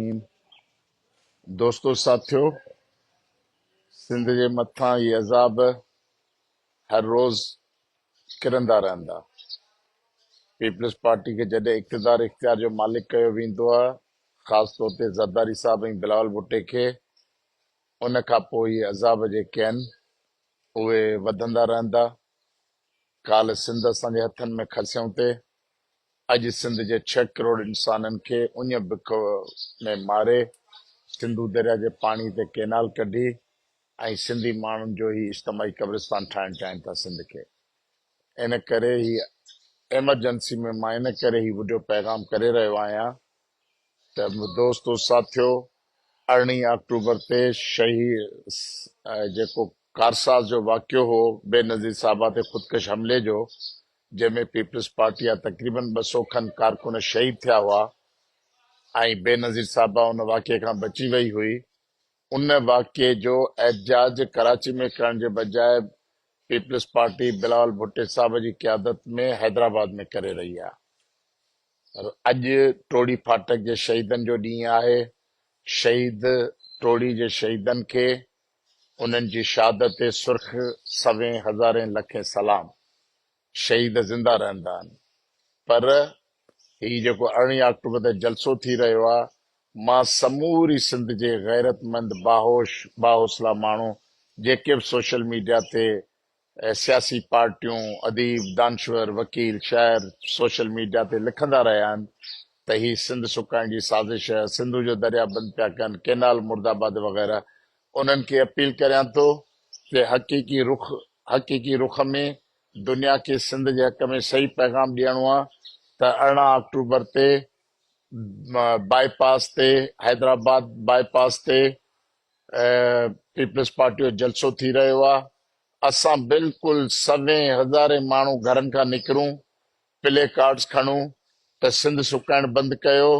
الرحيم دوستو ساٿيو سنڌ جي مٿان هي عذاب هر روز ڪرندا رهندا. پيپلز پارٽي کي جڏهن اقتدار اختيار جو مالڪ ڪيو ويندو آهي خاص طور تي زرداري صاحب ۽ بلاول ڀٽي کي ان کان پوء هي عذاب جيڪي آهن اهي وڌندا رهندا. ڪالهه سنڌ اسان جي هٿن ۾ کسيون تي اڄ سنڌ جي ڇهه ڪروڙ انسانن کي اڃ بک ۾ ماري، سنڌو درياء جي پاڻي تي ڪينال ڪڍي ۽ سنڌي ماڻهن جو هي اجتماعي قبرستان ٺاهڻ چاهين ٿا سنڌ کي. ان ڪري هي ايمرجنسي ۾ مان ان ڪري هي وڊيو پيغام ڪري رهيو آهيان ته دوستو ساٿيو ارڙهين آڪٽوبر تي شهيد جيڪو ڪارساز جو واقعو هو بينظير صاحبه تي خودڪش حملي جو جنهن ۾ پيپلز پارٽي جا تقريبن 200 کن ڪارڪن شهيد ٿيا هئا ۽ بينظير صاحبه ان واقعي کان بچي وئي هئي، ان واقعي جو احتجاج ڪراچي ۾ ڪرڻ جي بجاء پيپلز پارٽي بلاول ڀٽي صاحب جي قيادت ۾ حيدرآباد ۾ ڪري رهي آهي. اڄ ٽوڙي ڦاٽڪ جي شهيدن جو ڏينهن آهي، شهيد ٽوڙي جي شهيدن کي انهن جي شهادت تي سرخ سوين هزارين لکين سلام. شهيد زنده رهندا آهن. پر هي جيڪو ارڙهين آڪٽوبر تي جلسو ٿي رهيو آهي، مان سموري سنڌ جي غيرتمند باهوش باحوصلا ماڻهو جيڪي به سوشل ميڊيا تي سياسي پارٽيون، اديب، دانشور، وڪيل، شاعر سوشل ميڊيا تي لکندا رهيا آهن ته هي سنڌ سڪائڻ جي سازش، سنڌو جو درياء بند پيا ڪن، ڪينال مرده آباد وغيره انهن کي اپيل ڪريان ٿو ته حقيقي رخ حقيقي رخ ۾ دنيا کي سنڌ جي حق ۾ صحيح پيغام ڏيڻو آهي ته 18 آڪٽوبر تي باء پاس تي حيدرآباد باء پاس تي پيپلز پارٽي جو جلسو ٿي رهيو آهي اسان بلڪل سوين هزارين ماڻهو گهرن کان نڪرون پلي ڪارڊز کڻون ته سنڌ سڪائڻ بند ڪيو،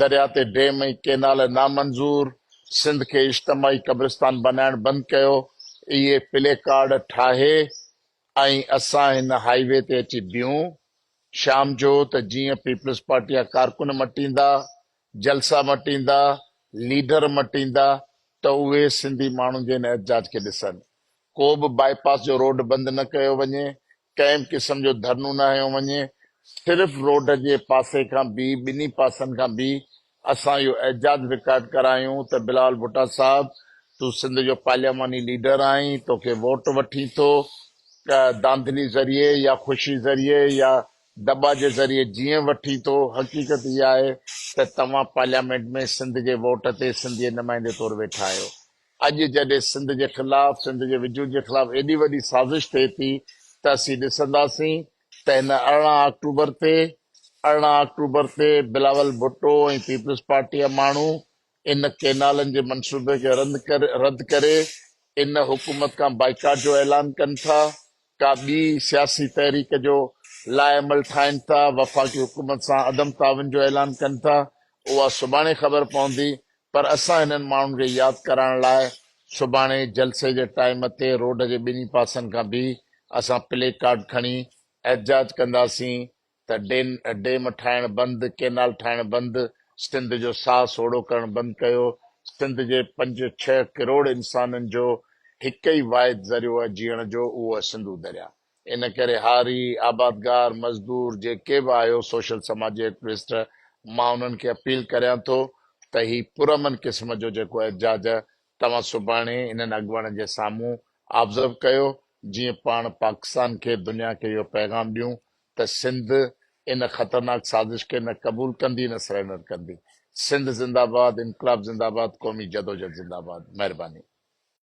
درياء تي ڊيم ۽ ڪينال نامنظور، سنڌ کي اجتماعي قبرستان بنائڻ بند ڪيو، اهي پلي ڪارڊ ٺاهي ۽ اسان هن هائي وي تي اچي بيهون شام جو ته جيئن پيپلز پارٽي جا ڪارڪن مٽيندا، جلسا مٽيندا، ليڊر مٽيندا ته اهي سنڌي ماڻهن جي هن احتجاج کي ڏسن. ڪو به بائي پاس جو روڊ بند نه ڪيو وڃي، ڪنهن به قسم جو ڌرڻو نه هنيو وڃي، صرف روڊ جي پاسي کان بيهي ٻنهي پاسن کان بيهي اسان اهو احتجاج رڪارڊ ڪرايون ته بلاول ڀٽا صاحب تون سنڌ جو پارلياماني ليڊر آهين توکي ووٽ وٺين ٿو ڌانڌلي ذريعي يا خوشي ذريعي يا دٻا جي ذريعي جيئن وٺين ٿو حقيقت اها آهي ته توهان پارليامينٽ ۾ سنڌ جي ووٽ تي سنڌ جي نمائندي طور ويٺا آهيو اڄ جڏهن سنڌ جي خلاف، سنڌ جي وجود جي خلاف ايڏي وڏي سازش ٿئي ٿي ته اسين ڏسنداسين ته هن 18 آڪٽوبر تي 18 آڪٽوبر تي بلاول ڀٽو ۽ پيپلز پارٽي جا ماڻهو ان ڪينالن جي منصوبي کي رد ڪري ان حڪومت کان بائيڪاٽ جو اعلان ڪن ٿا، ڪا ٻي سياسي تحريڪ جو لاء عمل ٺاهين ٿا، وفاقي حڪومت سان عدم تعاون جو اعلان ڪن ٿا، اها سڀاڻي خبر پوندي پر اسان هنن ماڻهن کي ياد ڪرائڻ لاء سڀاڻي جلسي جي ٽائيم تي روڊ جي ٻنهي پاسن کان بيهي اسان پلي ڪارڊ کڻي احتجاج ڪنداسين ته ڊيم ٺاهڻ بند، ڪينال ٺاهڻ بند، سنڌ جو ساهه سوڙهو ڪرڻ بند ڪيو، سنڌ جي پنج ڇهه ڪروڙ انسانن جو هڪ ئي واحد ذريعو آهي جيئڻ جو اهو آهي سنڌو درياء. ان ڪري هاري، آبادگار، مزدور جيڪي به آهيو سوشل سماجي ايڪٽوسٽ مان انهن کي اپيل ڪريان ٿو ته هي پرامن قسم جو جيڪو احتجاج توهان سڀاڻي انهن اڳواڻن جي سامهون آبزرو ڪيو جيئن پاڻ پاڪستان کي دنيا کي اهو پيغام ڏيون ته سنڌ ان خطرناڪ سازش کي نه قبول ڪندي نه سرينڊر ڪندي. سنڌ زنده باد، انقلاب زنده باد، قومي جدوجھد زنده باد. مھرباني.